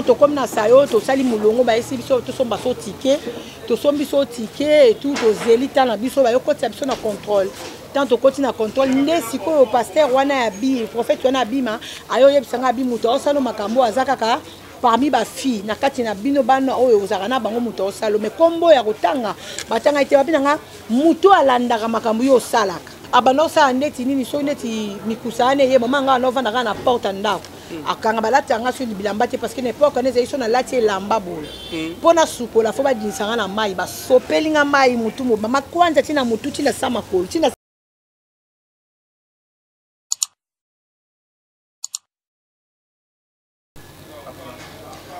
Tokomi na sayo, tosali molongo, bayesi biso tosomba so ticket, tosombi so ticket et tout, tozeli temps na biso, bayo kotisa biso na contrôle. Tant tokoti na contrôle nde sikoyo pasteur wana ya bi prophète wana abima ayo oyebisa nga abi moto aosala makambo aza kaka parmi ba filles na kati na bino bana oyo ozalaka na bango moto aosala mais kombo ya kotanga batanga ete babi na nga moto alandaka makambo yo osalaka abanda osala ndeti nini soki neti mikusa wana eye mama nga wana ovanda kaka na porte ya ndako hmm. akanga balati yanga soki bilamba te parce que na epoque wana ezali so nalati elamba boye hmm. mpo nasukola fo badinisa nga na mai basopeli nga mai motu mobima makwanza ntina motu ntina sa makolo ntina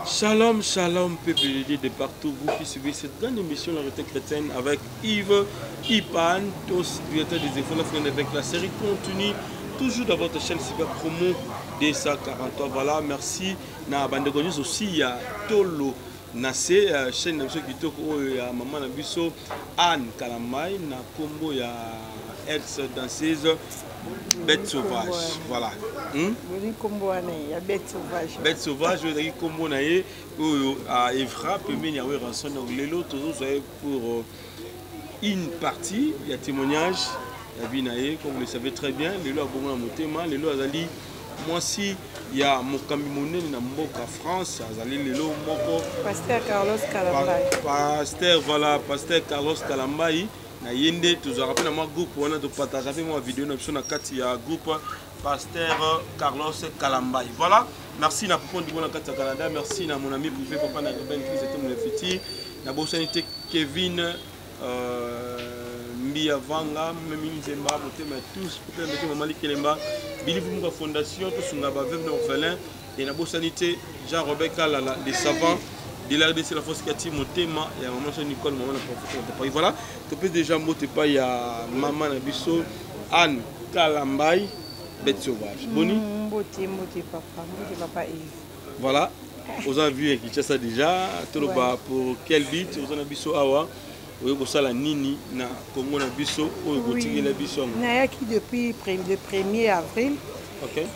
Shalom, shalom, peuple de Dieu de partout, vous qui suivez cette grande émission La Réalité chrétienne avec Yves Ipan, tous directeur des efforts, la avec la série continue, toujours dans votre chaîne Super Promo 243. Voilà, merci. Na bandeko nyonso aussi ya Tolo na se euh, chaîne na biso kitoko oyo ya mama na biso Anne Kalamai na kombo ya ex danseuse bête sauvage voilà hmm? kombo wana ya bête sauvage bête sauvage oyo ezalaki kombo na ye oyo evra pembeni ya Werrason donc lelo tozozwa ye pour euh, une partie ya témoignage ya vie na ye comme vous le savez très bien lelo abongo na motema lelo azali mwasi ya mokambi monene na mboka France azali lelo moko Pasteur Carlos Kalambayi Pasteur voilà Pasteur Carlos Kalambayi na ye nde tozalaka mpe na mwa groupe wana topartagea mpe mwa video na biso na kati ya groupe Pasteur Carlos Kalambayi voilà merci na Poupon Dibon na kati ya Canada merci na mon ami privé papa na Ruben Chris et mon futur nabosani te Kevin euh, Mbiya Vanga Memi Nzemba motema ya tous motema ya mama Likelemba Billy Vumuka Fondation tosunga ba veuve na orphelin et nabosani te Jean Robert Kalala le savant de la RDC la force kati motema ya maman so Nicole maman na prophète na Paris voilà topesi déjà mbote epai ya mama na biso Anne Kalambayi bête sauvage boni mm, mbote mbote papa mbote papa Yves voilà oza vu ya Kinshasa déjà toloba ouais. pour quel but oza na biso awa oye kosala nini na Congo na biso oyo kotikela biso yango nayaki depuis le 1er avril okay.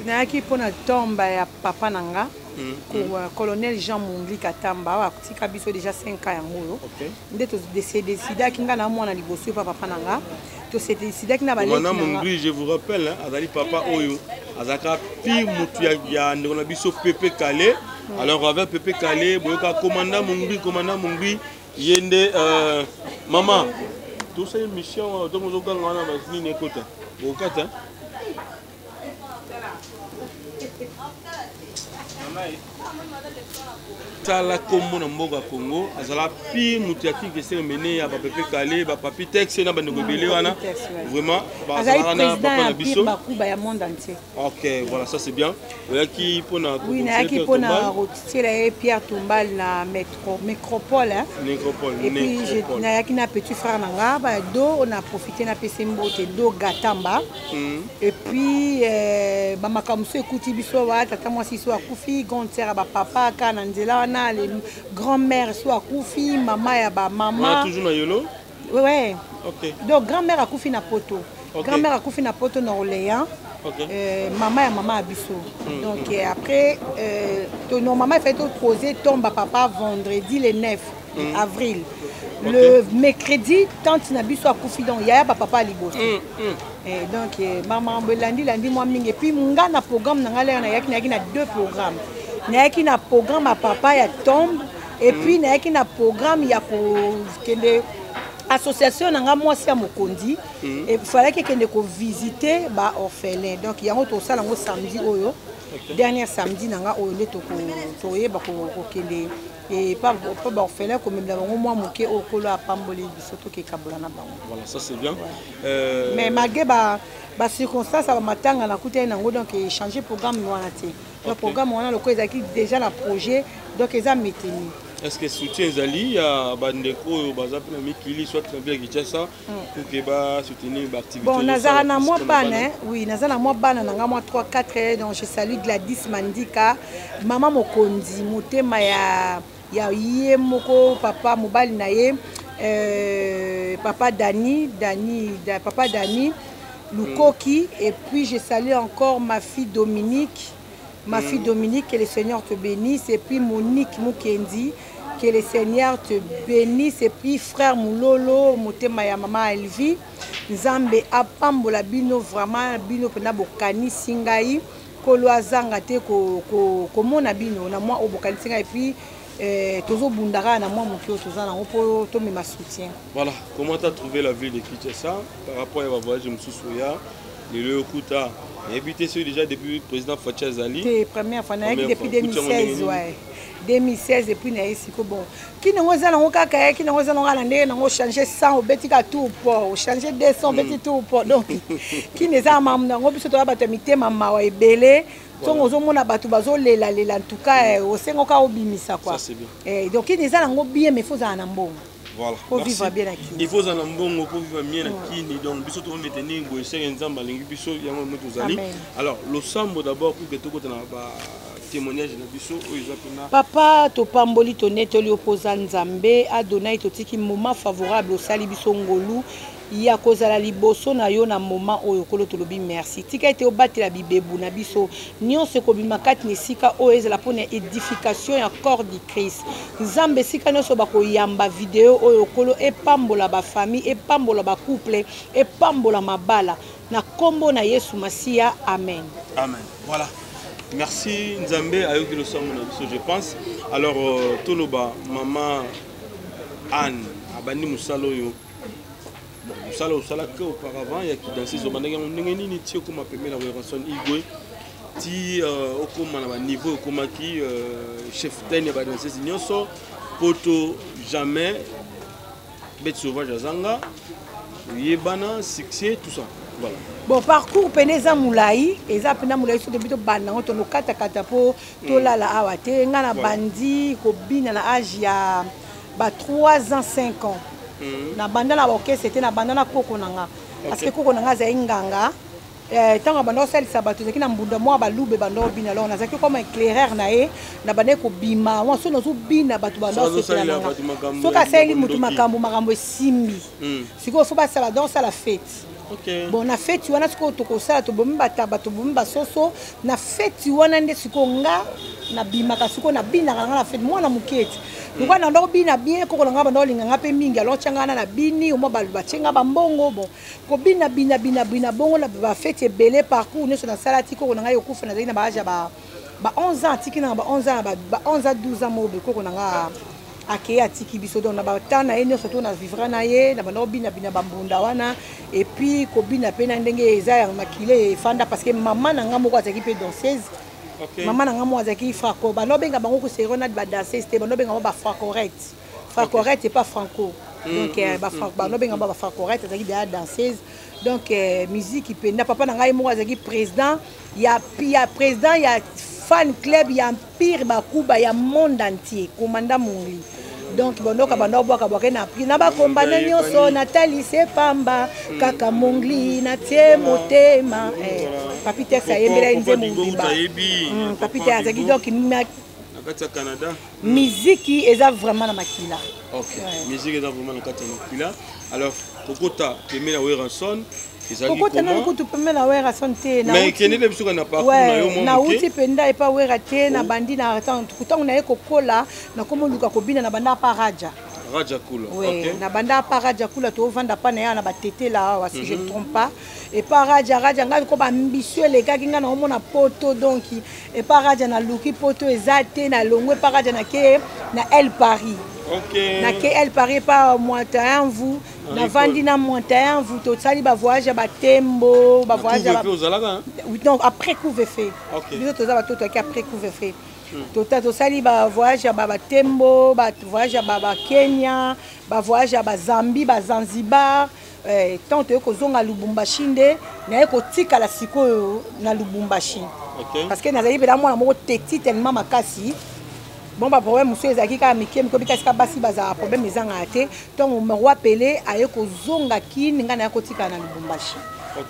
nayaki mpo na tomba ya papa na nga mm, mm. colonel Jean Mongli Katamba oyo atika biso déjà 5 ans yango oyo okay. nde todecidaki nga na mwana liboso epa papa na nga tosedecidaki na baleki na Mongli je vous rappelle hein, azali papa oyo azalaka pire motu ya, ya ndeko na biso Pepe Kale mm. alors avec Pepe Kale boyoka commandant Mongli commandant Mongli ye nde euh, mama tosali mission ntongo ozoganga wana nini ekota okokata tala kombo na mboka congo azala pire moto ya king kester mene ya bapepe kale bapapi tex na bandeko ebele wana vraiment bazalaka na papa na biso ya monde entier ok voilà ça c'est bien oyaki mpona oui nayaki mpona kotiela ye pierre tombal na métropole hein? nécropole et puis nayaki na petit frère na nga ba do on a profité na pesi mbote do gatamba mm. et puis euh, bamakambo mosusu ekuti biso wa tata mwasi so akufi grande sœur ya bapapa kaka na nzela wana le grand mère so akufi mama ya bamama toujours na yolo ouais okay. donc grand mère akufi na poto okay. grand mère akufi na poto na orléans okay. euh, mama ya mama ya biso mm. donc mm. après euh, to, normalement il fallait toposer tomba papa vendredi le 9 mm. avril okay. le mercredi tante na biso akufi donc yaya bapapa ya liboso mm. mm. eh, donc eh, makambo elandi landi mwa mingi epuis nga na programme na ngai lere nayaki nayaki na deux programmes nayaki na programme ya papa ya tombe epuis mm. nayaki na programme ya kokende association na nga mwasi ya mokonzi mm. efalaki ekende kovisite baorphelin donc yango tosala yango samedi oyo okay. dernier samedi na nga oyo nde toyeba kokende epa baorphelin komemela bango mwa moke oyo kolo apamboli biso tokekabola na bango voilà ça c'est bien ouais. euh... mais malgré ba bacirconstance ya bamatanga nakutani nango donc echange programme wana te donc programme wana lokola ezalaki déjà na projet donc eza maintenu est ce que soutien ezali ya bandeko oyo baza mpe na mikili soit na ville ya kinshasa pour que basoutenir baactivité bon nazala na mwa bana oui naza na mwa bana na nga mwa 3 4 donc je salue gladys mandika mama mokonzi motema ya ya ye moko papa mobali na ye euh, papa dani dani da, papa dani lukoki mm. et puis je salue encore ma fille dominique. Ma fille Dominique, que le Seigneur te bénisse. Et puis Monique Mukendi, que le Seigneur te bénisse. Et puis frère Moulolo, motema ya mama Elvi, Nzambe apambola bino vraiment bino pena bokanisi ngai. Kolo azanga te ko komona bino na mwa oyo bokanisi ngai. Et puis tozobunda kaka na mwa moke oyo toza nango mpo tomema soutien. Voilà, comment tu as trouvé la ville de Kinshasa par rapport à voyage mosusu oya lelo okuta? Nayebi te soki déjà depuis président Fatshi azali. Te, première fois nayaki depuis 2016, ouais, 2016. Et puis naye siko. Bon, kini yango eza nango kaka ye, kini yango eza nango kaka na ndenge nango. Ochange 100, obeti ka tour port, ochange 200, obeti tour port. Donc kini eza mamu nango. Biso toya bato ya mitema mawa ebele. Ntongo ozomona bato bazolelalela, en tout cas osenga kaka obimisa quoi. Donc kini eza nango bien, mais faut ozala na mbongo. Voilà. Pour vivre bien na Kini. Il faut ozala na mbongo pour vivre bien na Kini. Donc biso tokometeni boye, seke Nzambe alingi biso yango mo tozali. Alors losambo d'abord pour que tokota na ba témoignage na biso oyo eza mpena. Papa, topamboli, tonetoli opoza Nzambe Adonai. Totiki moment favorable, osali biso ngolu ya kozala liboso na yo na moment oyo. Nkolo, tolobi merci. Tika ete obatela bibebu na biso nyonso ekobima kati na esika oyo, ezala mpona édification ya corps du Christ. Nzambe, esika nyonso bakoyamba video oyo, Nkolo, epambola bafamille, epambola bacouple, epambola mabala, na nkombo na Yesu Masiya, amen. Amen. Voilà, merci. Nzambe ayoki losambo na biso, je pense. Alors toloba mama Anne abandi mosala oyo. Bon, mosala osalaki auparavant ya kidanseuse, obandaki yango ndenge nini ti okóma pembe na Werrason Igwe, ti okóma na baniveau okomaki chef ten ya badanseuse nyonso poto, jamais bête sauvage azanga oyebana, succès, tout ça, voilà? Bon, parcours pene eza molai, eza mpena molai. So tobi tobanda yango, tonokatakata mpo tolala awa te. Ngai na bandi kobina na age ya ba 3 ans, 5 ans. Nabanda na baorchestre te, nabanda na koko na nga, parce que koko na nga azali nganga. Ntango abanda kosalisa bato, ezalaki na mbunda mwa balube, banda obina. Alors nazalaki comme éclaireur na ye. Na bandaki kobima mwa, so nazobina, bato banda osepela na nga. Soki asaleli motu makambo, makambo esimbi. Sikoyo fo basala, donc osala fête. Bon, na feti wana sikoyo tokosala, tobomi bataba, tobomi basoso. Na feti wana nde sikoyo nga nabimaka, sikoyo nabinaka nga na feti. Mwana moke eti lokola nanda kobina bien, koko na nga banda kolinga nga mpe mingi. Alors tia nga wana na bini omwa, batie nga bambongo. Bon, kobina bina bina bina bongo na bafeti ebele, parcours nyonso nasala ti koko na ngai okufa. Nazalaki na baage ya ba 11 ans, atiki nanga ba 11 ans, ba 11 ans, 12 ans mobe. Koko na nga akei, atiki biso. Donc na bata na ye nyonso to na vivre na ye, na banda kobina bina bambunda wana. Et puis kobina mpe na ndenge eza ya makile efanda, parce que mama na nga moko azalaki mpe danseuse. Mama na nga moko azalaki franco, banda obenga bango kosero na badanseuse te, banda obenga bango bafrancorette, francorette et pas franco. Donc banda obenga bango bafrancorette. Azalaki deya danseuse. Donc musique mpenza, papa na ngai moko azalaki président ya président ya fan club ya Empire Bakuba ya monde entier, commanda Mongli. Donc bondoka banda obwaka bwaka na prix na bakombana nyonso, natalise pamba kaka Mongli natie motema. Papi Tex ayembela ye nzembo mobimba. Papi Te azalaki donc na kati ya Canada. Miziki eza vraiment na makila. Ok, musique eza vraiment na kati ya makila. Alors kokota pembe na Werrason ezalaki? Kokota nani kutu pembe na Werrason te. Mais kende nde biso na parcours na yo mwa. Nauti mpenza epa Wera te. Nabandi na ntango naye kokola, nakomi oluka kobina, na banda pa Raja. Raja Kula. Ouais, na banda pa Raja Kula, tovanda pa na ye na batetela awa, si je ne trompe pas. Epa Raja, Raja ngai ko baambition elekaki ngai, naomona poto. Donc epa Raja naluki poto, eza te. Nalongwe epa Raja, nake na El Paris. Nake El Paris epa Mwatayanvu, navandi na Mwatayanvu, tosali bavoyage ya batembo, bavoyage. Donc après couvre-feu, biso toza bato toyaki après couvre-feu. Tota tosali bavoyage ya batembo, bavoyage ya bakenya, bavoyage ya bazambie, bazanzibar. Ntango toye kozonga Lubumbashi, nde naye kotikala sikoyo na Lubumbashi, parce que nazali mpena mwana moko teti tellement makasi. Bon, baproblème mosusu ezalaki kaka mike mike, obika esika basi bazala, problème ezangaka te. Ntango roi Pele aye kozonga Kini, ngai naye kotikala na Lubumbashi.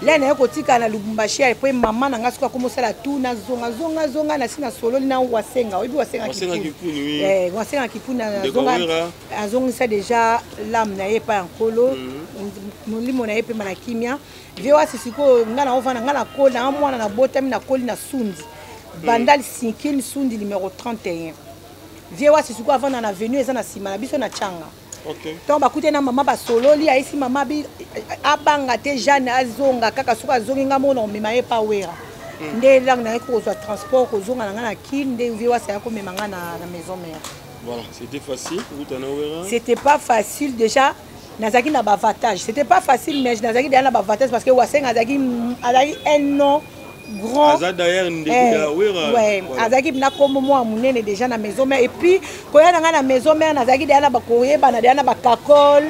Le naye kotikala na Lubumbashi, apres mama na ngai soki akomosala tu, nazonga zonga zonga, nasi nasololi na Wasenga. Oyebi Wasenga? Wasenga Kipuni azongisa déjà lame na ye epai ya Nkolo, molimo na ye pema na kimia. Vie wasi sikoyo ngai naovanda, ngai nakoli, nanga mwana, nabotami, nakoli na Sundi. Bandal Sinkil Sundi numéro 31. Vieux Wasi sikoyo avanda na avenue eza na nsima na biso na Tchanga. Ntango bakutani na mama basololi, ayesi mama abanga te, Jeanne azonga kaka, soki azongi nga moko na komema ye pa Wera. Nde langue nayaki kozwa transport kozonga na nga na Kin, nde vieux Wasi aya komema nga na maison mère. Voilà, c'était facile kokutana Wera? C'était pas facile déjà. Nazalaki na bavatage, c'était pas facile, mais nazalaki déjà na bavatage parce que Wasenga azalaki un nom grand. Aza d'ailleurs ndeko ya Wera. Ouais, voilà. Azalaki na kombo mwa monene déjà na maison mère, et puis koya na nga na maison mère, nazalaki déjà na bakoyebana déjà na bakakol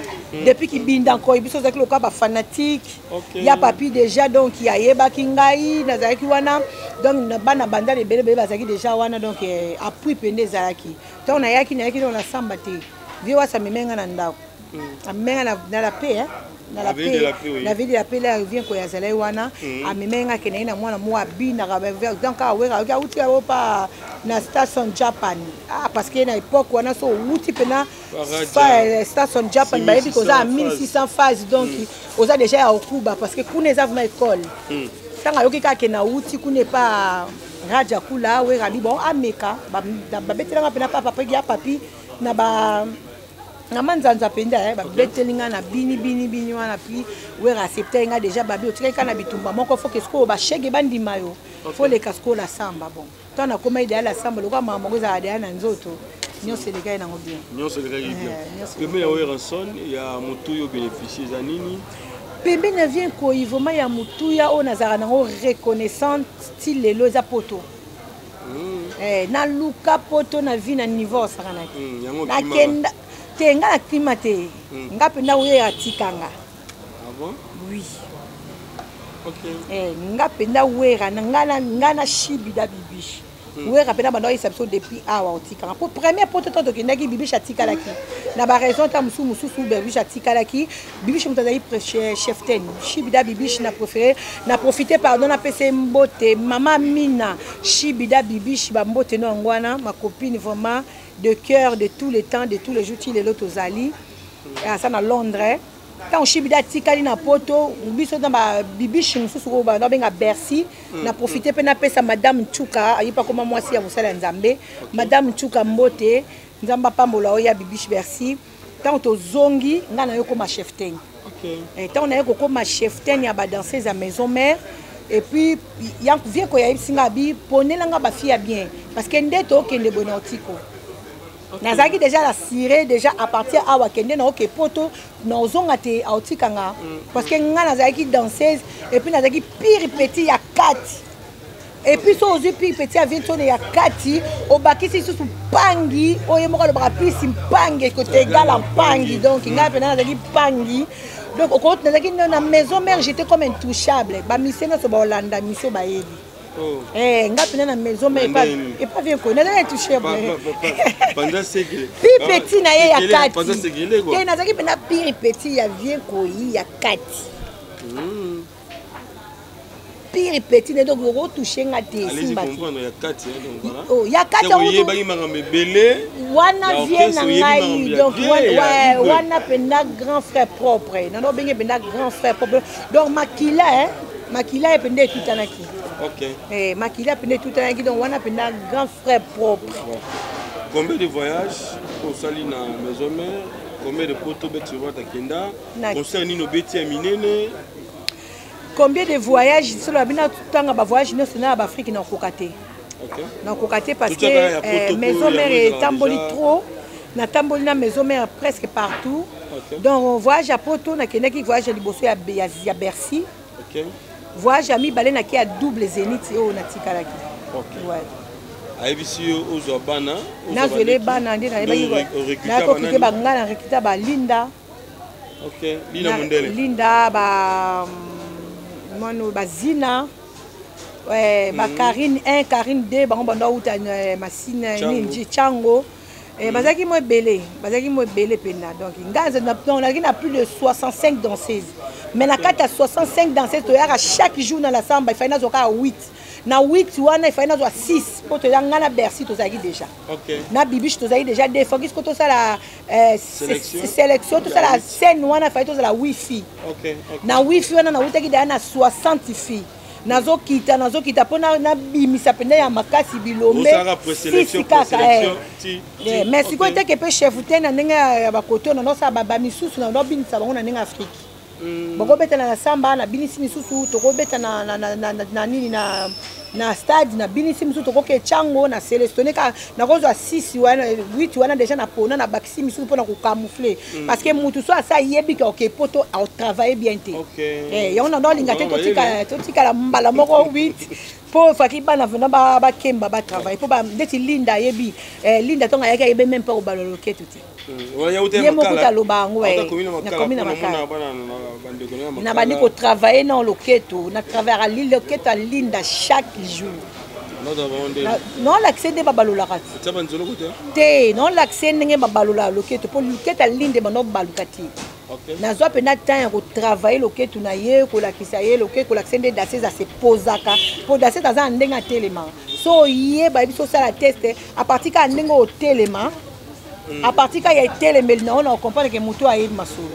depuis kibinda nkoyi biso ozalaki lokola bafanatique ya papi déjà, donc ayebaki ngai nazalaki wana, donc na bana bandala ebele ebele bazalaki déjà wana, donc appui pende ezalaki. Ntango nayaki donc nasamba te, vieux Wasi amemai nga na ndako, amemai nga na la paix, hein? Na la Avenue de la paix, Paix, oui. na Avenue de la Paix, là, vient koya azalaki wana, amemai nga akendaki na mwana moko abinaka, donc aweka ayoki awuti yango pa na Station Japan. Ah, parce que na époque wana so owuti mpena Paraja. Station Japan, bayebi koza à 1600 phase, donc oza déjà ya okuba parce que kuna eza vraiment école. Ntango ayoki kaka ke nauti kuna epa Raja Kula, Wera bi bon ameka, babetelanga mpena papa ya papi na ba na manzanza mpenza, babeteli nga na bini bini bini wana, puis Wera accepte nga déjà, babi otikaki kaka na bitumba moko, faut que sikoyo bashege bandima yo, faut leka sikoyo la samba. Bon, ntango nakoma idéal la samba, lokola makambo yango ezalaka deya na nzoto, nyonso elekaki nango bien. Nyonso elekaki bien. Nyonso. Pembeni ya Werrason, ya motu oyo bénéficie eza nini? Pembeni na vie Nkoyi, vraiment ya motuya oyo nazalaka nango reconnaissante ti lelo eza poto. Naluka poto na vie na niveau osakanaki. Yango nakenda te, nga na klima te, nga mpenza oyo atikanga. Ah bon? Oui. Ok. Nga mpenza Wera na nga na Shibida Bibiche. Wera mpenza bando ayesa biso depuis awa otikanga po premier poto to tokendaki, Bibiche atikalaki na baraison ta mosusu mosusu, Bibiche atikalaki. Bibiche moto azali chef ten Shibida Bibiche, na préféré na profité, pardon, napesa ye mbote, mama Mina Shibida Bibiche, bambote no yango wana, ma copine vraiment de cœur, de tous les temps, de tous les jours, ti lelo tozali. Aza na Londres. Ntango Shibida atikali na poto, biso na babibishi mosusu oyo banda babenga Bercy, na profite mpe napesa madame Ntuka, aye mpe akoma mwasi ya mosala ya Nzambe. Madame Ntuka, mbote, Nzambe apambola oyo ya bibishi Bercy. Ntango tozongi, ngai naye okoma chef ten. Ntango naye kokoma chef ten ya badanseuse ya maison mère, et puis vie koya yebisi nga abi ponelanga bafille ya bien, parce que nde tokende boye na otiko, nazalaki déjà rassuré déjà à partir awa kende na oke poto na ozonga te, aotikanga, parce que nga nazalaki danseuse et puis nazalaki pire petit ya kati. Et puis so ozwi pire petit ya vinsone ya kati, obakisi lisusu mpangi oyo moko alobaka pisi mpangi ekote egala mpangi, donc ngai mpena nazalaki mpangi. Donc nazalaki na maison mère, j'étais comme intouchable, bamisie nyonso baolanda mission bayebi. Nga mpena na maison mère epa vie koyi nazalaki intouchable. Panza sekele. Pire petit na ye ya kati. Panza sekele quoi. Te, nazalaki mpena pire petit ya vie koyi ya kati. Pire petit ne, donc okotouche nga te. Allez-y. Simba te. Comprendre ya kati, hein, donc voilà. Oh, ya kati. Yango oyebaki makambo ebele. Wana Ya vie orchestre, na oyebi ngai makambo ya donc vie, ya ouais, Igwe. Wana mpenza grand frère propre nano obenge mpenza grand frère propre, donc makila, hein, makila ye mpenza etutanaki. Makila mpenza etutanaki, donc wana mpenza grand frère propre. Bon. Combien de voyages osali na maison mère? Combien de poto beti takenda? Concert nini obeti ya minene? Combien de voyages? Solo abina tanga bavoyage nyonso na baafrike, nakoka te. Nakoka te parce que Totiaka ya poto maison po mère yango ezalaka etamboli déjà. Trop natamboli na maison mère presque partout. Donc voyage ya poto, nakendaki voyage ya liboso ya Bercy. Voyage ya mibale naki ya double Zénith oyo natikalaki. Ouais. Ayebisi yo ozwa bana, ozwa Nazwele baleki. bana nde Nde orecruta nayaki banani? Banga na recruta balinda. Ok, Lina Mondele. Linda, ba mwana oyo, bazina, ouais, ba Karine 1, Karine 2, bango bando auta Masina. Tchango. Nini, Tchango. Bazalaki mo ebele, bazalaki mo ebele mpenza. Donc nga nazalaki na plus de 65 danseuses, mais na kati ya 65 danseuses, toyaka chaque jour na la samba, efai nazwa kaka 8. Na 8 wana efai nazwa 6 mpo toza nga na Bercy, tozalaki déjà na Bibiche, tozalaki déjà deux fois. Kisiko tosala Sélection. Sélection, tosala scène wana, efai tozala 8 filles. Na 8 filles wana, nawutaki deya na 60 filles. Nazokita, nazokita mpo nabimisa mpenza ya makasi bilombe sisi kaka. Mais sikoyo teke mpe chef te na ndenge ya bakoto na nosala bamisusu, na nobinisa bango na ndenge Afrique. Bokobeta na samba, nabinisi misusu, tokobeta na nini, na stade, nabinisi misusu, tokoke ntango na sélectionne kaka, nakozwa 6 wana, 8 wana déjà na pona, na bakisi misusu mpona kocamoufler, parce que mutu so asa ayebi ka oke poto aotravaille bien te. Yango na naolinga te totikala mbala moko 8, mpo faki bana vraiment bakemba, batravaille, mpo ndeti Linda ayebi. Linda ntongo ayaki, ayebi même mpo kobalola loketo te. Ye moko aloba yango. Nakomi na Makala, nabandi kotravaille na loketo, na travaillaka loketo ya Linda chaque jour. Naolakise nde babalolaka te, naolakise ndenge babalolaka loketo, mpo loketo ya Linda ebanda kobaluka te. Nazwa mpenza temps ya kotravaille loketu na ye, kolakisa ye loketu, kolakisa nde danseuse asepozaka, mpo danseuse aza na ndenge atelemaka. So oyeba, yebi so osala test à partir kaka ndenge otelema, à partir kaka ya etelemeli na yo, na ocomprendre ke motu ayebi masolo.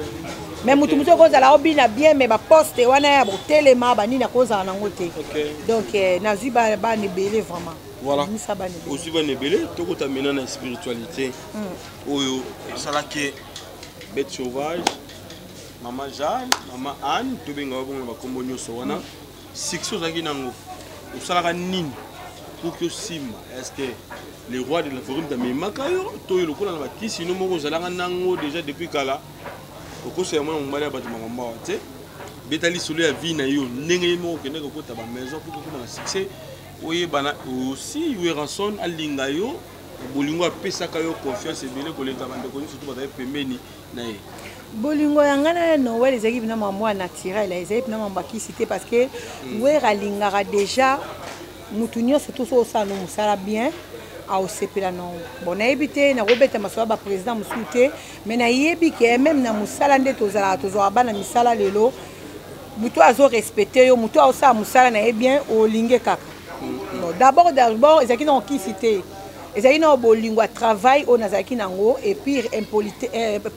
Mais motu mosusu okozala obina bien, mais baposte wana ya botelema banini akozala nango te. Donc nazwi bana ebele vraiment. Voilà, ozwi bana ebele. Tokota maintenant na spiritualité oyo esalaki bête sauvage, Mama Jeanne, Mama Anne, tobengaka bongo na bakombo nyonso wana. Succès ozalaki nango, osalaka nini pour que osimba? Est ce que le roi de la forêt amemaka yo, to yo lokola na bakisi no moko ozalaka nango déjà depuis kala? Okosela mwana mobali ya bato makambo awa te. Beta lisolo ya vie na yo, ndenge ye moko okende kokota bamaison pour kokoma na succès, oyebana aussi, Werrason alinga yo, bolingo apesaka yo confiance ebele koleka bandeko nyonso to bazali pembeni na ye. Bolingo ya ngai na Noel ezalaki mpena mambo ya naturel, ezalaki mpena mambo akisi te, parce que Wera alingaka déjà mutu nyonso to so osala no mosala bien, aosepela nango. Bon, nayebi te, nakobeta masolo ya baprésident mosusu te, mais nayebi ke même na mosala nde tozalaka, tozwaka bana misala lelo, motu azorespecte yo, motu aosala mosala na ye bien, olinge kaka. Bon, d'abord ezalaki nango kisi te, ezalaki nango bolingo ya travail oyo nazalaki nango, et puis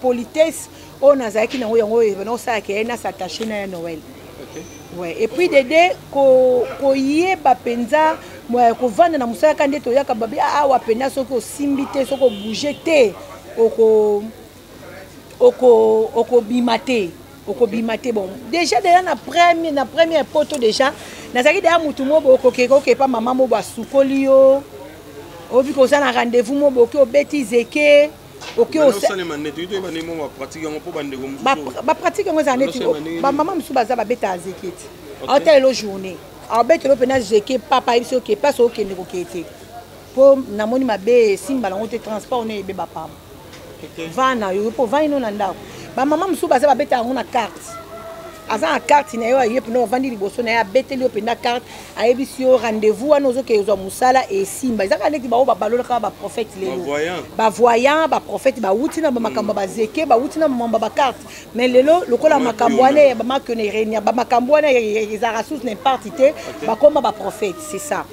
politesse oyo nazalaki nango. Yango ebana osalaka ye nas'attache na ya Noël. Ouais. Et puis dede koyeba mpenza kovanda na mosala kaka nde toyaka babi awa mpenza, soki osimbi te, soki obouge te, okobima te, okobima te. Bon, déjà na première poto déjà nazalaki deya mutu mo boye, okokeka okepa mama mo bo asukoli yo, obi koza na rendez-vous mo boye, oke obeti zeke, oke. Osalema nde toyi toyeba ndenge mo bapratique yango mpo bandeko mosusu. Bapratique yango ezala neti bamama mosusu baza babetaka zeke ti aotalela journée, aobetela mpena zeke, papa ayebisi oke place okende, kokee te, mpo namoni mabe esimba nango te, transport ne ebeba pamba, vana yo mpo vani no na ndako. Bamama mosusu baza babetaka yango na carte, aza na carte na yo, aye mpena ovandi liboso na ye, abeteli yo mpenza carte, ayebisi yo rendez-vous wana ozokende kozwa mosala, esimba. Eza kaka neti bao babalolaka baprophète lelo, bavoyant, baprophète bawuti na bamakambo ya bazeke, bawuti na bamambo ya bacarte. Mais lelo lokola makambo wana ya bamakiono erenia, bamakambo wana ezalaka susu na imparte te, bakoma baprophète, c'est ça.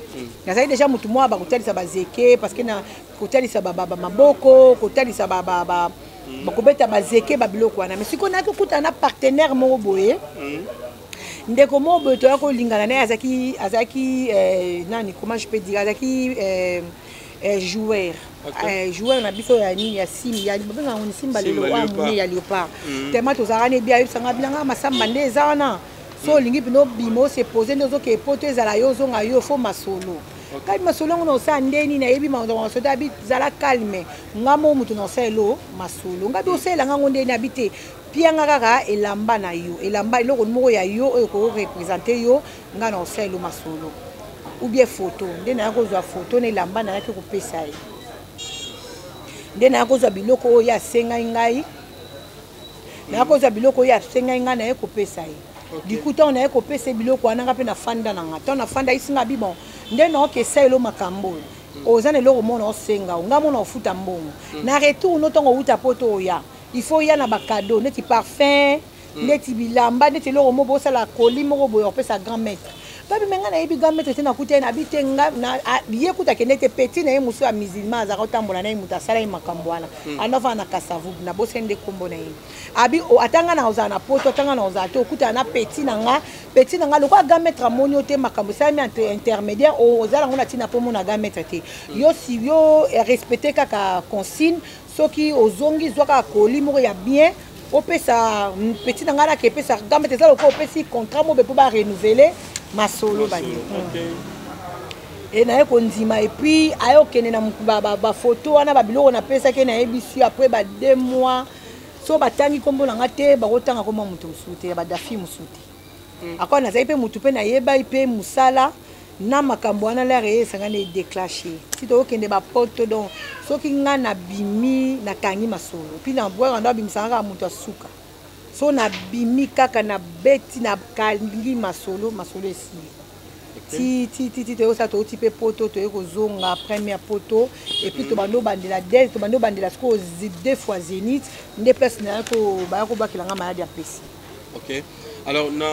Nazali déjà motu moko bakotalisa bazeke, parce que na kotalisa maboko, kotalisa bakobeta bazeke, babiloko wana. Mais sikoyo nayaki kokutana na partenaire moko boye, ndeko moko boye, toya kolingana na ye. Azalaki nani, comment je peux dire, azalaki joueur, joueur na biso ya nini, ya simi, ya babengaka ngo ni Simba lelo, oyo amune ya Léopard. Tellement tozalaka na ebi, ayebisanga bilanga masamba nde eza wana. So olingi mpena obima, ose pose nde ozokee poto, ezala yo ozonga yo fo masolo kali masolo yango na osala nde nini, ayebi masolo te. Abi zala calme, nga mo moto na osala elo masolo, nga bi osalelanga ngo ndeni. Abi te, pianga kaka elamba na yo, elamba eloko moko ya yo oyo koreprésente yo, nga na osala elo masolo, ou bien photo. Nde naya kozwa photo na elamba, nayaki kopesa ye, nde naya kozwa biloko oyo asengai ngai, naya kozwa biloko oyo asengai ngai, naye kopesa ye. Du coup, ntango naye kopesa ye biloko wana, nga mpe nafanda na nga. Ntango nafanda, isinga abi bon, nde naokesa elo makambo oyo, oza na eloko moko naosenga o nga mona ofuta mbongo na retour no. Ntango outa poto oya, il faut oya na bacadeau neti parfum, neti bilamba, neti eloko moko bosala koli moko boye, opesa grand maître. Babi me ngai nayebi grand maître te, nakuta ye nabi te nga ye kuta akende te, petit na ye mosusu ya musulman azalaka kotambola na ye, moto asala ye makambo wana. Andofana na Kasavubu, nabosani nde nkombo na ye. Abi ata ngai nakozala na Poto, ata ngai nakozala te, okutana na petit na nga. Petit na nga lokola grand maître amoni yo te, makambo esalami entre intermédiaire, ozala yango na ntina mpo omona grand maître te. Yo si yo respecte kaka consigne, soki ozongi, zwa kaka colis moko ya bien, opesa petit na ngai, nake epesa grand maître. Eza lokola opesi contrat mobe mpo barenouveler masolo bani. E naye kondima, et puis aye okende na bafoto wana, babiloko napesaki, nayebisi yo, après ba 2 mois, so batangi nkombo na nga te, bakotanga nkombo ya moto mosusu te, ya badafi mosusu te. Akoa nazali mpe motu mpe nayebai mpe mosala na makambo wana. Lere ye esangani, edéclenche ti toyokende bapoto. Donc soki nga nabimi, nakangi masolo, puis na bwaka ndo abimisaka kaka moto asuka. So nabimi kaka, nabeti, nakangi masolo, masolo esili. Ti ti ti ti toyosala, touti mpe Poto, toye kozonga première Poto, et puis tobandi obandela de tobandi obandela sikoyo deux fois Zénith, nde place naya baya kobwakela nga maladi ya pesi. Ok, alors na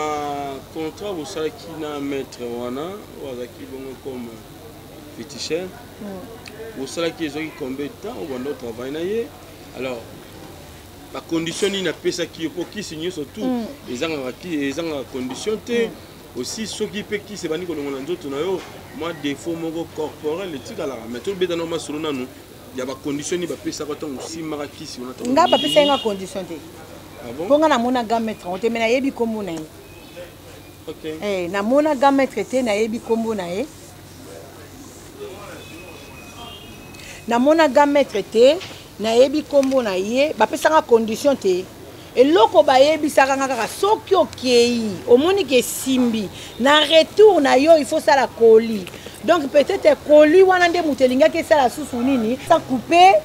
contrat bosalaki na maître wana oyo azalaki bongo comme féticheur, bosalaki, ezwaki combien de temps obanda otravaille na ye? Alors bacondition nini apesaki yo? Mpo kisi nyonso tout ezangaka condition te. Aussi soki mpe kisi ebandi kolongola nzoto na yo mwa défaut moko corporel etikalaka. Mais tobeta na masolo nanu ya bacondition nini bapesaka ntango osimbaka kisi wana. Nga bapesaki nga condition te. Mpo nga namona grand maître yango te, mais nayebi nkombo na ye. Namona grand maître te, nayebi nkombo na ye. Namona grand maître te, nayebi nkombo na ye. Bapesanga condition te. Eloko bayebisaka nga kaka, soki okei, omoni ke esimbi, na retour na yo il faut sala colis. Donc peut-être colis wana nde moto elingaki esala susu nini, sans couper.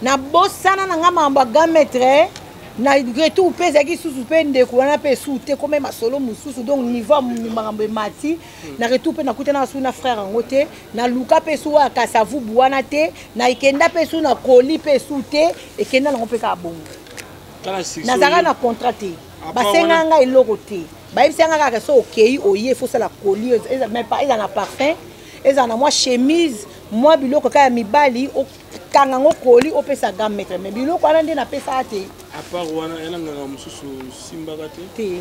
Nabosana na nga makambo ya grand maître. Na retour mpe ezalaki susu mpe ndeko wana mpe esu te, kome masolo mosusu. Donc niveau makambo emati na retour mpe nakutanaka su na frère yango te, naluka mpe su oyo Kasavubu wana te, nakenda mpe su na colis mpe esu te, ekenda nango mpe kaka bongo. Nazalaka na contrat te, basengaka ngai eloko te. Bayebisaka nga kaka so okei, oye, fosala colis, eza na parfum, ezala na mwa chemise, mwa biloko kaka ya mibali, okanga yango colis, opesa grand maître. Mais biloko wana nde napesaka te. À part wana, yana nganga mosusu simbaka te? Te.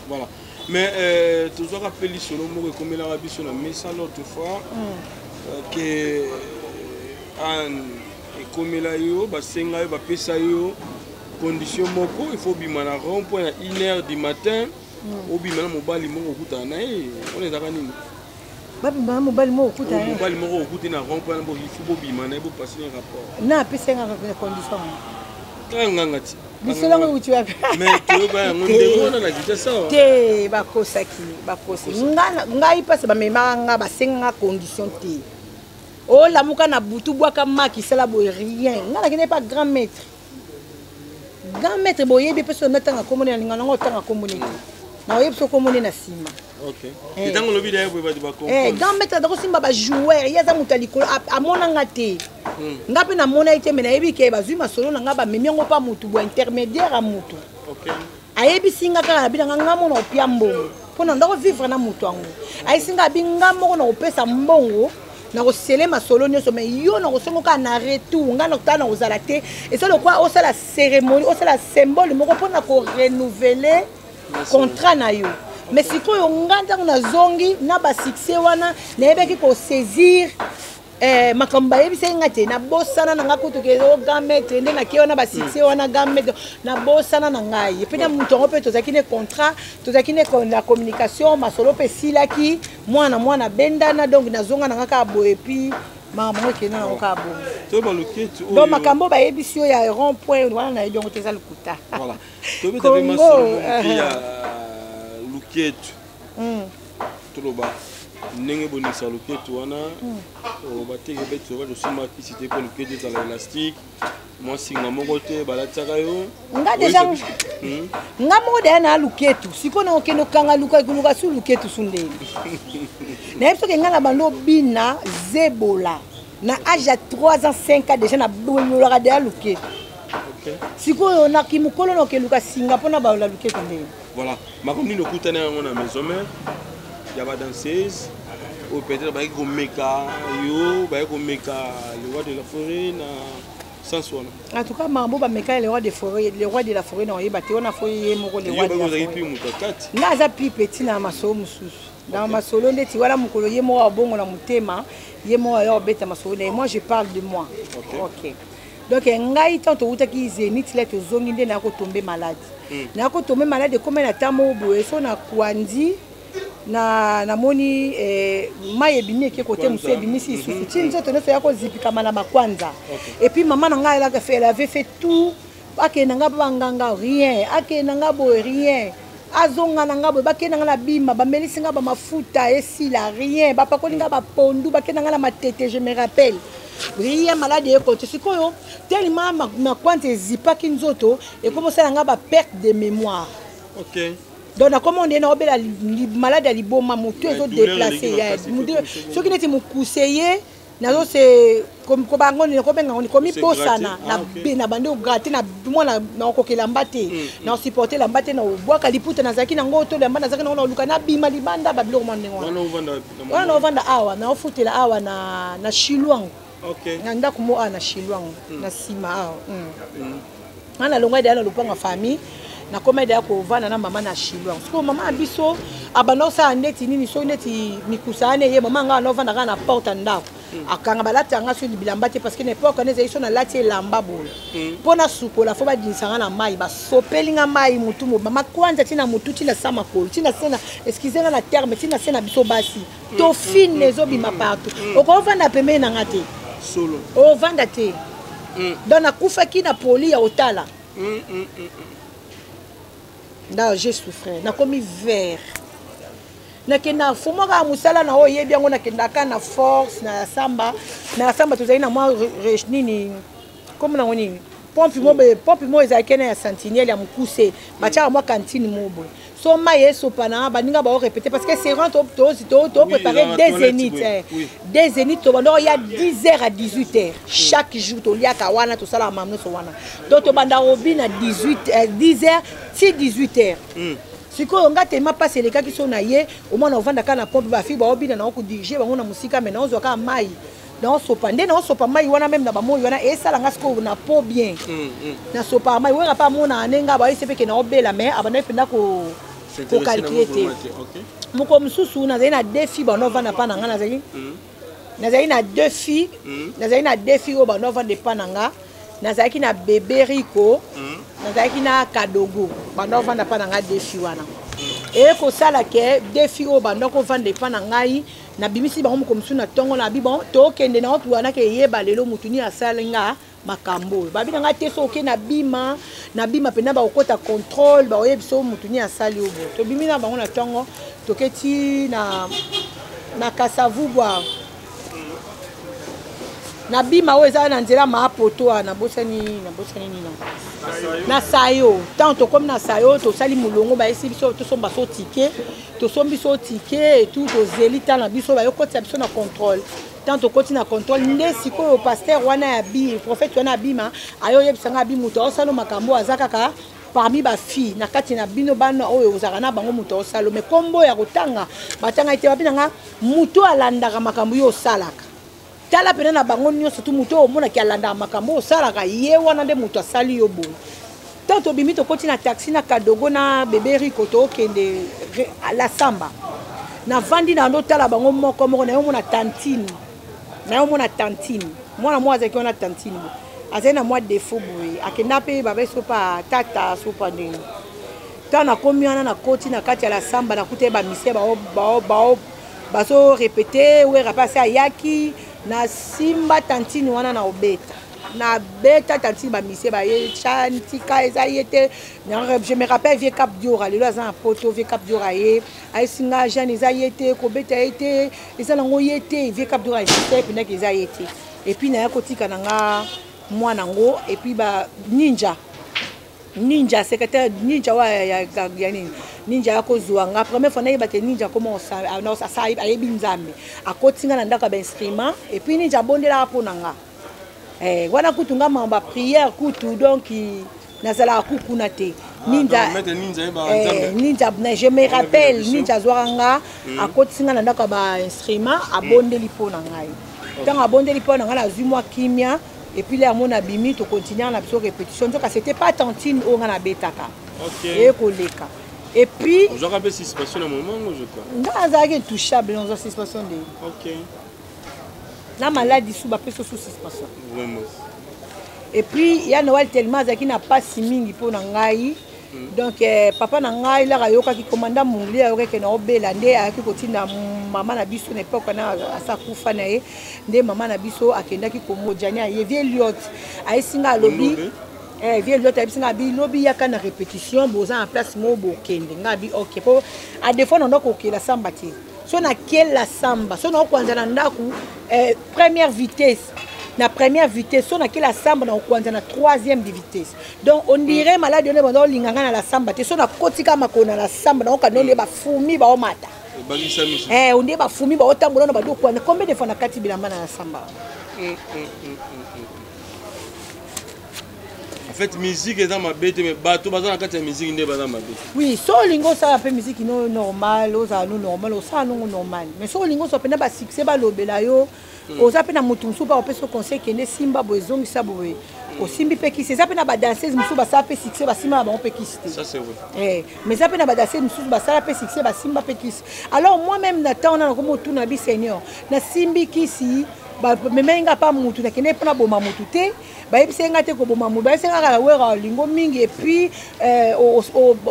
Voilà, mais tozwaka mpe lisolo moko ekomelaka biso na mesa l'autre fois, ke Anne, ekomela yo, basenga yo, bapesa yo condition moko, il faut obima na rond point na 1 heure du matin, obima na mobali moko okutana na ye. Wana ezalaka nini? Babima na mobali moko okuta? Mobali moko okuti na rond point, il faut bobima na ye, bopasi na rapport. Na apesi nga condition? Kaka nganga ti. Lisolo yango euti wapi? Mais toyoka yango ndenge wana na Kinshasa. Te, bakosaki, bakosi ngai mpasi. Bamemaka nga, basenganga condition te. Olamuka na butu, bwaka maki, sala boye, rien. Nga nakende pa grand maître. Grand maître boyebi mpe so natanga kombo na linga nango, otanga kombo nete, naoyebi so kombo nde na nsima. Ntango olobi daye boye, bato bacomprendre. Grand maître aza kosimba bajoueur, ye aza moto ya likolo, amonanga te. Nga mpe namona ye te, mais nayebi ke bazwi masolo na nga, bamemi yango mpa motu bo intermédiaire ya motu. Ayebisi nga kaka, nabi nanga nga moko na kopia mbongo mpo na ndako vivre na motu yango. Ayebisi nga, abi nga moko na kopesa mbongo, na kosele masolo nyonso, mais yo na kosongo kaka na retour, nga na kotala na kozala te. Eza lokwa osala cérémonie, osala symbole moko mpona korenouveler contrat na yo. Mais sikoyo nga ntango nazongi na basuccès wana, nayebaki kosaisir makambo bayebisaki nga te. Nabosana na nga kutu ke o grand maître nde nake wana basuccès wana. Grand maître nabosana na ngai epe na moto yango mpe tozalaki ne contrat, tozalaki ne na communication, masolo mpe esilaki, mwana mwana bendana. Donc nazonga na nga kaka boye, et puis makambo yango ekenda nango kaka bongo. Toyeba loketu. Donc makambo oyo bayebisi yo ya rond point wana, nayebi yango te, eza lokuta. Voilà, tobeta mpe masolo moke ya luketu. Toloba ndenge bonisa loketu wana, bateke beti tosimba kisi te mpo loketu ezala élastique, mwa singa moko te balatiaka yo. Nga déjà, nga moko deya na luketu. Sikoyo na okende okanga luka luka su luketu su ndenge nayebi soki nga na bando obina zebola na age ya 3 ans, 5 ans, déjà nabololaka deya luketu. Sikoyo naki mokolo na okeluka singa mpona balola luketu ndenge. Voilà, makambo nini okutana yango na maison mère? Ya badanseuse oyo peut-être bayaki komeka yo, bayaki komeka le roi de la forêt na sens wana. En tout cas, mambo bameka le roi de forêt, le roi de la forêt, na oyeba te. Wana fo ye moko le roi de la forêt. Moto kati. Nga aza plus petit na masolo mosusu, na masolo ndeti wana. Mokolo ye moko abongola motema, ye moko aya obeta masolo na ye. Moi, je parle de moi. Ok. Donc ngai, ntango towutaki Zénith, la tozongi nde naya kotombe malade. Naya kotombe malade, ekómi na ntango moko boye so na kwandi na namoni mai ebimi, eke kote mosusu, ebimisi lisusu ti nzoto nyonso ya kozipikama na makwanza. Et puis mama na ngai, elle avait fait tout. Akende na ngai mpo banganga, rien. Akende na ngai boye, rien. Azonga na ngai boye, bakende na ngai na bima, bamelisi ngai bamafuta, esila, rien. Bapakoli ngai bapondu, bakende na ngai na Matete, je me rappelle, rien. Malade ekoti sikoyo tellement makwanza ezipaki nzoto, ekomi osala ngai baperte de mémoire. Donc nakoma onde naobela malade ya liboma, motu ezodéplace. Soki neti mokuse ye nazose kobango, kobenga ngo komibosana na bandi ogratter na mwana, nakokoka elamba te, nasupporte elamba te, na obwaka liputa nazalaki nango to elamba nazalaki nango, naoluka nabima libanda, babiloko mwa ndenge wana. Wana naovanda awa, naofutela awa na Shilwango, na ndako mo awa na Shilwango, na nsima awa. Nga nalongwa deya na lopango ya famille, nakoma deya kovanda na mama na Shilwango. Sikoyo mama ya biso abanda kosala ndeti nini, soki neti mikusa wana eye, mama nga anaovanda kaka na porte ya ndako, akanga balati yanga soki bilamba te, parce que na époque wana ezali so nalati elamba boye mpo nasukola, fo badinisanga na mai, basopeli nga mai motu mobima, makwanza ntina motu, ntina sa makolo, ntina se na, excuse nga na terme, ntina se na biso basi tofine ezobima partout. Okovanda pembeni na nga te. Solo. Ovanda te. Donc nakufaki na poli ya otala nda j'ai souffert, nakomi vert, nakenda fuma kaka mosala na oyo oyebi yango, nakendaka na force na samba. Na samba tozali na mwa nini, komo nango nini, pompe mo boye, pompe mo ezalaki na ya sentinelle ya mokuse, batiaka mwa cantine mo boye, so mai esopana, baninga baorépété, parce que c'est rentre topréparé des zénith, des zénith. Tobanda oya 10 heures à 18 heures chaque jour, toliaka wana, tosalaka mamu nyonso wana. Donc tobanda obi na 18 10 heures ti 18 heures. Sikoyo nga tema mpasi elekaki so na ye omwana ovanda kaka na pompe, bafille baobina, na okodirige bango na mosika, me naozwa kaka mai, naosopa nde naosopa mai wana meme na bamoi wana esalanga sikoyo na po bien. Nasopaka mai wera mpe amonaka ndenge abayesi mpe ke naobela, mais abandaki mpenza kocalculer te. Moko mosusu nazali na deux filles bando ovanda mpa na nga, nazali na deux filles, nazali na deux filles oyo bando ovanda epa na nga. Nazalaki na bébé Rico, nazalaki na Kadogo, bando ovanda mpa na nga. Deux filles wana eye kosala ke deux filles oyo bando kovanda epa na ngai, nabimisi bango moko mosusu na ntongo na bi bon, tokende na otu wana ke eyeba lelo motu nini asali nga makambo oyo. Babi na ngai te, so oke na bima, na bima mpena bakokɔta contrôle, bakoyebi so motu nini asali oyo boye. Tobimi na bango na ntongo, toketi na Kasavubwa, na bima oyo eza na nzela Maapoto wana, nabosani nini, na sayo. Ntango tokómi na sayo, tosali molongo, bayesi biso tosomba so ticket, tosombi so ticket et tout, tozeli ntango na biso, bayokotisa biso na contrôle. Ntango tokoti na contrôle nde sikoyo pasteur wana ya bi prophète wana abima, aye oyebisanga, abi moto aosala makambo aza kaka parmi bafille na kati na bino bana oyo ozalaka na bango, moto aosala. Me kombo ya kotanga batanga ete babi nanga moto alandaka makambo yo osalaka. Tala pene na bango nyonso tu, moto oyo omonaki alandaka makambo oyo osalaka, ye wana nde moto asali yo boye. Ntango tobimi, tokoti na taxi na Kadogo na bebe Riko, tokende la samba. Navandi na ndotala bango moko moko, naye omona tantine, naye omona tantine mwana moko azalaki wana. Tantine boye azali na mwa défaut boye, akenda mpe babe sopa tata sopa ndenge. Ntango nakomi wana, nakoti na kati ya la samba, nakuta ye bamisie bazorépéter Wera mpe asi ayaki. Nasimba tantine wana na obeta, nabeta tantine, bamisie baye tika eza ye te. Je me rappelle, vieux Cap Diora, lelo aza na Poto, vieux Cap Diora ye ayesinga: "Jeanne, eza ye te, kobeta ye te, eza nango ye te." Vieux Cap Diora insiste mpendaki eza ye te. Et puis naya kotika na nga mwana yango, et puis ba ninja, ninja secrétaire, ninja wa ya nini, ninja ya kozwa nga première fois nayeba te ninja koma ayebi Nzambe, akoti nga na ndako ya bainstrument. Et puis ninja abondelaka mpo na nga. Wana kutu nga mamba prière kutu, donc nazalaka kukuna te. Ninja, ninja, ninja, je me rappelle, ninja azwaka nga, akotisi nga na ndako ya bainstrument, abondeli mpo na ngai. Ntango abondeli mpo na ngai, nazwi mwa kimia. Et puis là, mon abimi, tocontinue na biso répétition. Nzoka c'était pas tantine oyo nga nabetaka. Ekoleka. Et puis ozwaka mpe suspension na moment ngo, je crois. Nga azalaki intouchable, nazwa suspension nde. Na maladi su bapesa su suspension. Vraiment. Et puis ya Noël, tellement azalaki na mpasi mingi mpo na ngai. Donc papa na ngai laka ayokaki commandant Mongli, ayokaki na obela, nde ayaki kotinda mama na biso na époque wana asa kufa na ye. Nde mama na biso akendaki komojani, aye vieux Liot, ayesi nga, alobi vieux Liot ayebisi nga, abi lobi yaka na répétition, boza na place moko bokende. Nga abi ok, po à défaut na ndako okela samba te. So nakela samba, so naokwanza na ndako première vitesse, na première vitesse, so nakela samba, na okwanza na troisième de vitesse. Donc on dirait maladi wana banda olinga ngai na la samba te. So nakotika makolo na la samba, naoka nde bafumi baomata. Ebakisami. Onde bafumi baotambola na bado kwana. Combien de fois nakati bilamba na la samba? En fait, musique eza mabe te, mais bato baza na kati ya musique nde baza mabe. Oui, so olingi osala mpe musique no normal, ozala no normal, osala nongo normal. Mais so olingi ozwa mpena basuccès, balobela yo, oza mpe na motu mosusu mpe akopesa conseil: kende, simba boye, ezongisa boye, osimbi mpe kisi. Eza mpe na badanseuse mosusu basala mpe succès, basimba na bango mpe kisi te. Ça, c'est vrai. Mais eza mpe na badanseuse mosusu basala mpe succès, basimba mpe kisi. Alors moi même na ntango wana nakomi otuna bi Seigneur: nasimbi kisi, bamemai nga pa mutu, nakende mpona boma mutu te, bayebisi nga te koboma mutu, bayebisi nga kaka wera olingo mingi, et puis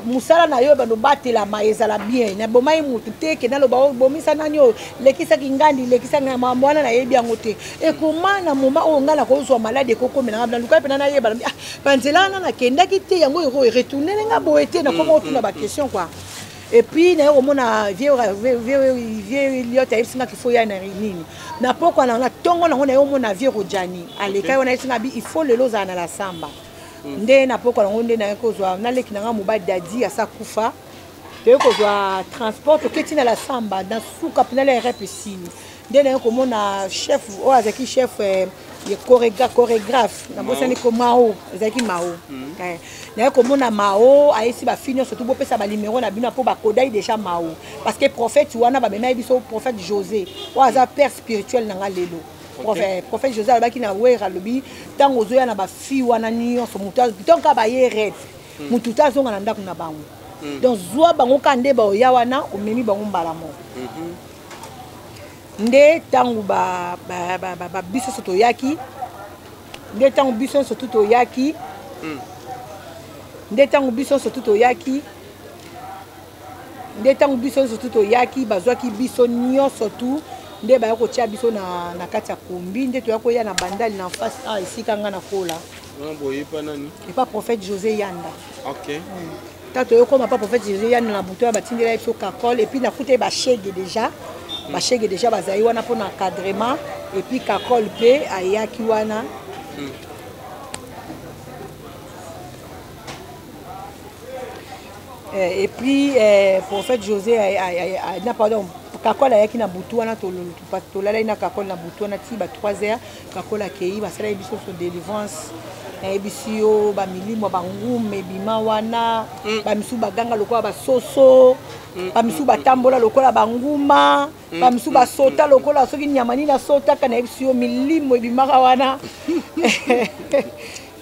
mosala na yo bando batelama ezala bien. Nabomai mutu te, ke naloba obomisa nani, oyo lekisaki ngandi, lekisaki makambo wana, nayebi yango te. Ekoma na moma oyo ngai nakozwa maladi, ekokomela nga, nalukai mpena nayeba banzela wana nakendaki te, yango eko eretournele nga boye te. Nakoma otuna baquestion quoi. Et puis naye komona vieux Liot, ayebisi nga qu'il faut ya na nini na pokwa na ntongo nango. Naye omona vieux Rojani alekai wana, ayebisi nga bi il faut lelo ozala na la samba. Nde na pokwa nango nde naye kozwa naleki na nga mobali Dadi, asa kufa, toye kozwa transport, toketi na la samba na suka mpena la rep esili. Nde naye komona chef oyo azalaki chef chorégraphe, nabosani ko Mao, ezalaki Mao. Naye komona Mao, ayesi bafille nyonso tu: bopesa banimero na bino, mpo bakodai déjà Mao, parce que prophète wana bamemaki biso, prophète José oyo aza père spirituel na nga lelo. Prophète José alobaki na Wera, alobi ntango ozoya na bafille wana nyonso, moto donc baye rep, motu te azonga na ndako na bango. Donc zwa bango kaka nde baoya wana, omemi bango mbala moko. Nde ntango biso nyonso toyaki, nde ntango biso nyonso tu toyaki, nde ntango biso nyonso tu toyaki, nde ntango biso nyonso tu toyaki, bazwaki biso nyonso tu, nde baya kotia biso na kati ya kombi, nde toya koya na Bandali na face a esika nga na kola. Epa prophète José Yanda. Ta toyokoma pa prophète José Yanda na butu oyo batindela biso kakol. Et puis nakuta ye bashege déjà, bashege déjà bazali wana mpona encadrement. Et puis kakol mpe ayaki wana. Et puis prophète José, na pardon, kakol ayaki na butu wana. Tolalaki na kakol na butu wana ti ba 3 heures. Kakol akei, basalaki biso so délivrance. Nayebisi yo, bamilimo bangume ebima wana, bamisusu baganga lokola basoso, bamisusu batambola lokola banguma, bamisusu basota lokola soki nyama nini asotaka. Nayebisi yo, milimo ebimaka wana,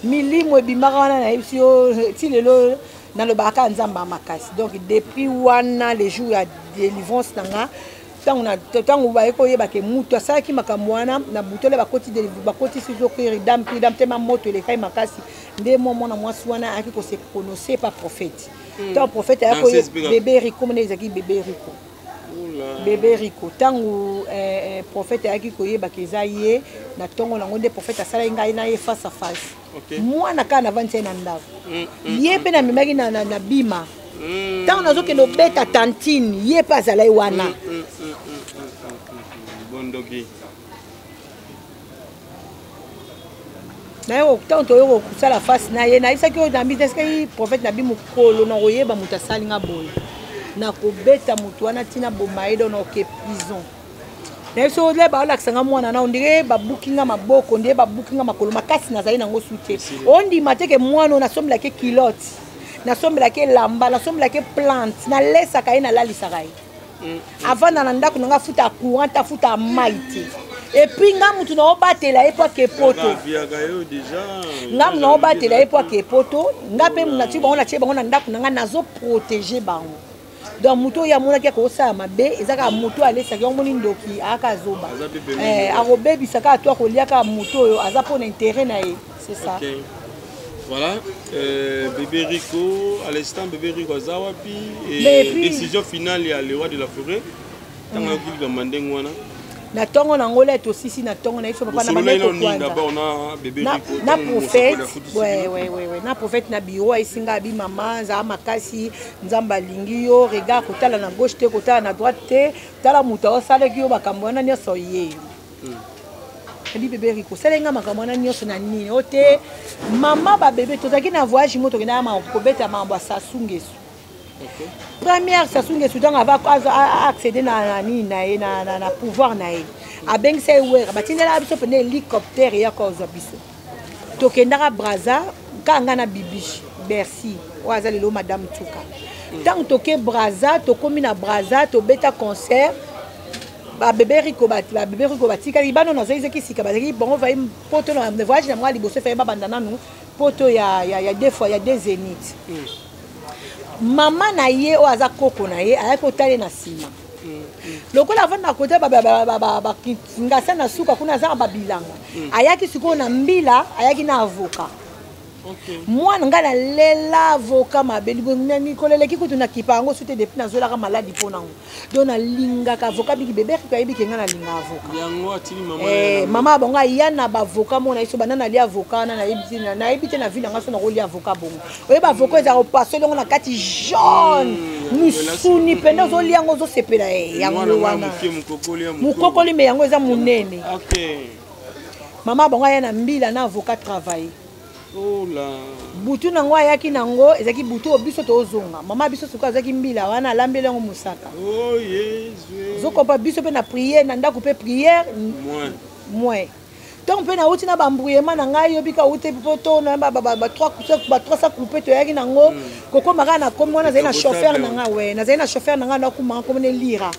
milimo ebimaka wana. Nayebisi yo, ti lelo nalobaka kaka Nzambe ya makasi. Donc depuis wana, le jour ya délivrance na nga, ntango baye koyeba ke mutu asalaki makambo wana na butole, bakoti bakoti soki dame pri dame tema, moto elekai makasi. Nde mwa mwana mwasi wana ayaki kose prononcer pa prophète. Ntango prophète ayaki, bébé Rico mona, ezalaki bébé Rico, bébé Rico. Ntango prophète ayaki koyebaka eza ye na ntongo nango, nde prophète asalaki ngai na ye face à face. Mwana kaka navandisi ye na ndako, ye mpe namemaki na bima. Ntango nazokende obeta tantine, ye mpe azalaki wana. Bondoki. Naye ntango toyoko kosala face na ye, nayebisaki oyo nambi, nasikaki prophète na bi mokolo na koyeba moto asali nga boye, nakobeta moto wana ntina boma ye, donc naoke prison. Nayebi so le baolakisa nga mwana na ondire babuki nga maboko, ondire babuki nga makolo makasi, nazali nango su te. Ondima te ke mwana oyo nasombelaki culotte. Nasombelaki elamba, nasombelaki plante, nalesaka ye, nalalisaka ye. Avanda na ndako na nga, afuta courant te, afuta mai te. Et puis nga mutu na obatela ye mpo ake poto. Nga mutu na obatela ye mpo ake poto. Nga mpe natie bango, natie bango na ndako na nga, nazoprotéger bango. Donc moto oyo amonaki akosala mabe, eza kaka moto oyo alesaki yango. Moni ndoki ayaka azoba, akobebisa kaka to akolia kaka moto oyo aza mpona intérêt na ye, c'est ça. Okay. Voilà, bébé Rico, à l'instant, bébé Rico aza wapi? Et puis, décision finale ya le roi de la forêt. Tango yoki likambo ndenge wana. Na ntongo nango le tosisi na ntongo na biso, papa na bandeko na prophète, ouais, na prophète na bureau, ayesi nga abi: "Mama, nzala makasi, Nzambe alingi yo. Regarde, kotala na gauche te, kotala na droite te, tala moto aosalaki yo makambo wana nyonso, ye yo." Ebi bébé Rico osali nga makambo wana nyonso na nini? O te, mama, babebe tozalaki na voyage mo, tokendaka kobeta makambo ya Sassou Nguesso. Première Sassou Nguesso, ntango ava accéder na nini na ye, na pouvoir na ye, abengisa ye Wera, batindelaka biso pene hélicoptère eyaka ozwa biso. Tokendaka Braza kaka ngai na Bibiche Bercy, oyo aza lelo madame Tuka. Ntango toke Braza, tokómi na Braza, tobeta concert. Babebe Rico, babebe Rico batikali bano, nazwaki sika, bazalaki bango vai poto na voyage na mwa liboso. Efai babanda nanu poto ya deux fois, ya deux zénith. Mama na ye oyo aza koko na ye ayaki kotala na nsima, lokola avanda na kote ngasa na suka kuna, aza na babilanga. Ayaki sikoyo na mbila, ayaki na avocat. Mwana ngai nalela avocat mabe mikolo eleki, kutu nakipa yango su te depuis nazwelaka maladi mpo nango. Donc nalingaka avocat biki. Bebe Rico ayebi ke ngai nalinga avocat. Mama bango aya na baavocat mona biso banda nalia avocat wana, nayebi te na vie na ngai so nakolia avocat bongo. Oyeba avocat ezala opasoli yango na kati jaune, misuni pende, ozolia yango, ozosepela. Yango wana mokokoli, me yango eza monene. Mama bango aya na mbila na avocat travaille. Butu nango ayaki nango, ezalaki butu oyo biso tozonga. Mama biso sikoyo azalaki mbila wana, alambeli yango mosaka. Ozokompa biso mpe na prière na ndako mpe prière moins. Ntongo mpe nauti na bambrouillement na ngai, yobika uti po to na ba 300 coupe toyaki nango kokóma kaka na komi wana. Nazali na chauffeur na ngai, we nazali na chauffeur na ngai, nakumaka komona Lira,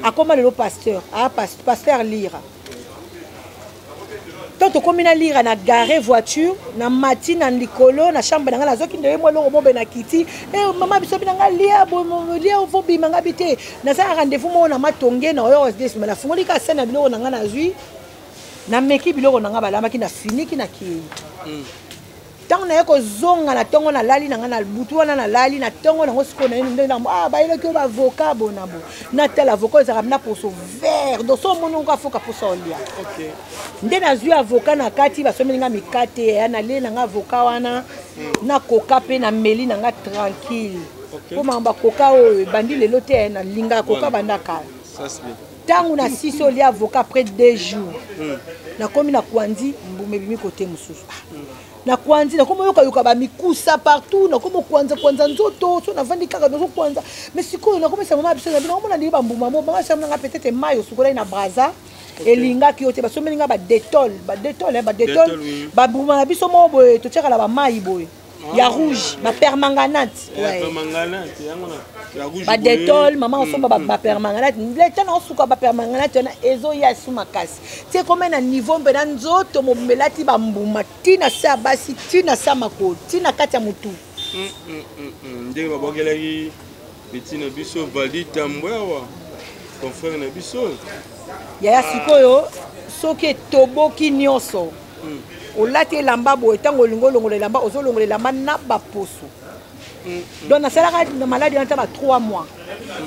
akóma lelo pasteur, aa pasteur Lira. Ntango tokómi na Lira, na gare voiture, na mati na likolo na chambre na ngai, nazwaki nde mwa eloko mobe na kiti. Mama biso bi na ngai: "Lia, lia, ovobima." Ngai bi te, naza na rendez-vous moko na Matonge na oyo nsima. Nafungoli kaka se na biloko na ngai, nazwi, nameki biloko na ngai balambaki, nafiniki, nakei. Ntango naye kozonga na ntongo, nalali na ngai na butu wana, nalali na ntongo nango. Sikoyo naye nde bayelaki oyo baavocat bona bo, natala avocat ezalaka na poso vert. Donc so omoni ngo afoka poso olia nde nazwi avocat na kati, basomeli nga mikate ya nalie na nga avocat wana, nakoka mpe nameli na nga tranquille, mpo makambo akoka oyo ebandi lelo te, nalingaka koka banda kala. Ntango na sisi olia avocat, après 2 jours nakomi na kwandi, mbuma ebimi kote mosusu na kwanzi, nakomi oyokayoka bamikusa partout, nakomi okwanza kwanza nzoto. So navandi kaka nazokwanza, mais sikoyo nakomisa mama biso na bino, omona ndenge bambuma mo banga nanga, peut-être mai osukolaki na Braza elingaki yo te. Basombeli nga badetol, badetol, badetol, babuma na biso moko boye totiaka na bamai boye ya rouge, bapermanganate, badetol. Mama osomba bapermanganate, leta na osuka bapermanganate wana ezoya esu makasi ti ekome na niveau mpena nzoto mobimba elati bambuma, ntina se ya basi, ntina se ya makolo, ntina kati ya motu. Ndenge babwakelaki petit na biso Valdi Tambwe awa, confrère na biso. Yaya, sikoyo soki etoboki nyonso, olati elamba boye, ntango olingi olongola elamba, ozolongola elamba na baposo. Donc nasalaka na maladi wana ta ba 3 mois,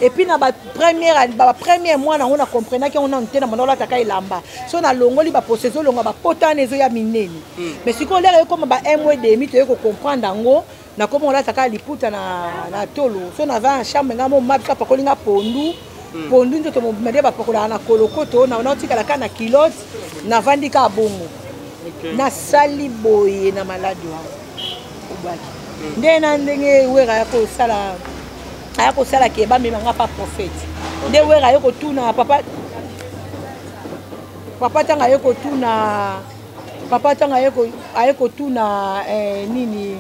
et puis na bapremier mois nango nacomprenaki yango nanu te. Na mona olataka elamba, so nalongoli baposo, ezolonga bapota wana ezoya minene. Mais sikoyo lere ekoma ba 1 mois demi, toye kocomprendre yango, nakoma olataka liputa na tolo. So naza na chambre ngai, moma biso apakoli nga pondu, pondu nzoto mobima nde bapakolaka na kolokoto, naotikala kaka na culotte, navandi kaka bongo. Nasali boye na maladi wana obwaki nde na ndenge Wera ya kosala, aya kosala ke bamemanga pa prophète. Nde Wera aye kotuna papa, papa ntango aye kotuna papa, ntango aye kotuna nini.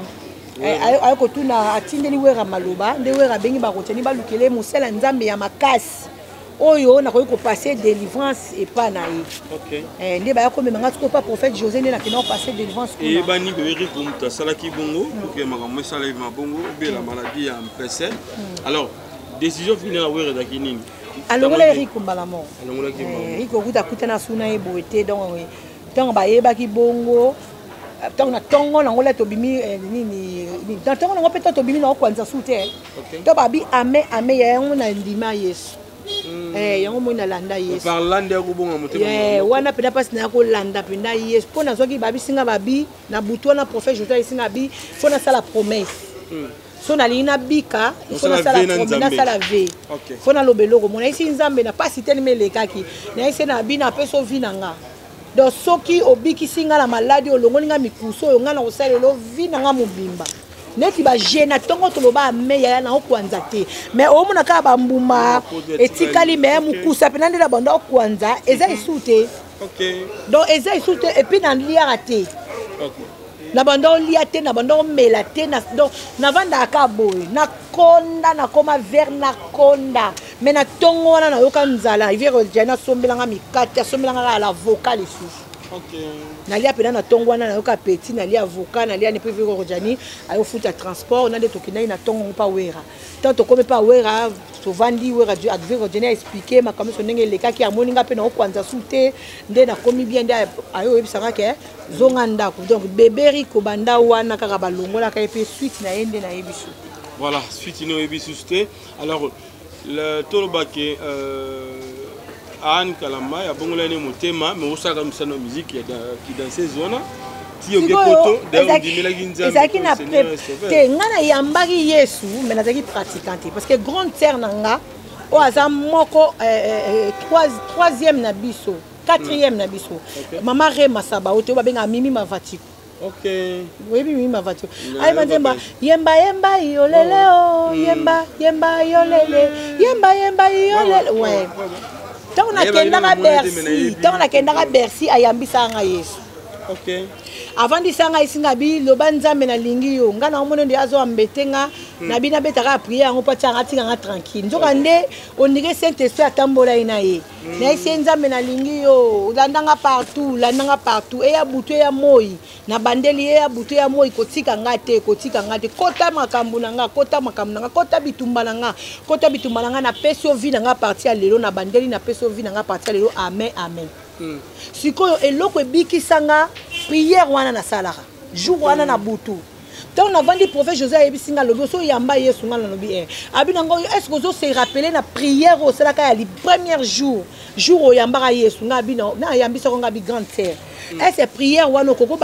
Aye kotuna, atindeli Wera maloba nde Wera abengi baRotiani, balukele mosala Nzambe ya makasi oyo nakoki kopasser délivrance epa na ye. Nde baya komema nga sikoyo pa prophète José, nde nakenda kopasser délivrance. Eyebani koyeri ko moto asalaki bongo pour que makambo esalema bongo, obela maladie ya mpese. Alors, décision finale ya Wera ezalaki nini? Alongola Eriko mbala moko. Alongolaki? Eriko okuta akutana suna ye boye te. Donc ntango bayebaki bongo, ntango na ntongo nango la tobimi nini, na ntongo nango mpe to tobimi na okwanza su te. To babi ame ame ya yango na ndima Yesu. Yango moi nalanda Yesu. Wana mpenza mpasi naya kolanda mpenza Yesu, mpo nazwaki babisinga babi na butu wana. Prophète José ayesinga bi fo nasala promesse. So nalingi nabika, il faut nasala vœu, fo naloba eloko mo nayesi Nzambe na mpasi te. Nima elekaki, nayesi na bi napesi ovi na nga. Donc soki obikisi nga na maladi, olongoli nga mikusu oyo, nga na kosalela vie na nga mobimba neti baje na ntongo. Toloba ame yaya na okwanza te, mais omona kaka bambuma etikali, mais mokusa mpena nde na banda okwanza eza esu te. Donc eza esu te. Et puis naliaka te, na banda olia te, na banda omela te. Donc navandaka kaka boye, nakonda, nakoma vert, nakonda. Mais na ntongo wana nayoka nzala. Rivière Jani asombelanga mikate, asombelanga kaka l'avocat lisusu. Nalia mpena na ntongo wana, nayoka appétit, nalia avocat, nalia ne. Mpe Vieux Jani ayofuta transport na nde tokendaki na ntongo mpa Wera. Ntango tokomi mpa Wera, tovandi, Wera, Vieux Jani aexpliquer makambo nyonso ndenge elekaki. Amoni nga mpe naokwanza su te, nde nakomi bien, nde ayo oyebisanga ke zonga ndako. Donc bébé Riko, banda wana kaka balongolaka ye mpe suite na ye nde nayebi su te. Voilà, suite ne oyebi susu te. Alors tolobake Anne Kalamba abongolani motema, mais osalaka mosano ya musique ya kidanseuse wana ti oke poto. Ondimelaki Nzambe? Ezalaki na te. Ngai nayambaki Yesu, mais nazalaki pratiquant te, parce que grande sœur na nga oyo aza moko troisième na biso, quatrième na biso, mama Rema Sabao te, oyo babengaka Mimi Mavatiko. Oyebi Mimi Mavatiko? Ayemba nzemba "Yemba yemba yolele o yemba yemba yolele, yemba yemba yolele". Ouais, ntango nakendaka Bercy, ntango nakendaka Bercy, ayambisaka nga Yesu. Avandisa ngai, esinga bi loba: "Nzambe, nalingi yo." Ngai naomona nde azwa mbete nga na bino, abetaka ya prière yango mpo atianga, atika nga tranquille. Nzoka nde ondire Saint Esprit atambola ye na ye. Nayesi ye: "Nzambe, nalingi yo, olandanga partout, olandanga partout, eya butu eya moi, na bandeli, eya butu eya moi, kotika nga te, kotika nga te, kota makambo na nga, kota makambo na nga, kota bitumba na nga, kota bitumba na nga. Napesi yo vie na nga parti ya lelo, na bandeli, napesi yo vie na nga parti ya lelo, amen, amen." Sikoyo eloko ebikisanga, prière wana nasalaka jour wana na butu. Ntango navandi, prophète José ayebisi nga, alobi: "Oso oyamba Yesu?" Nga nalobi: "E." Abi nango: "Est ce que ozose rappeler na prière oyo osalaka ya li premier jour, jour oyambaka Yesu?" Nga abi: "Nayambisako." Nga abi: "Grande sœur, est ce prière wana okoko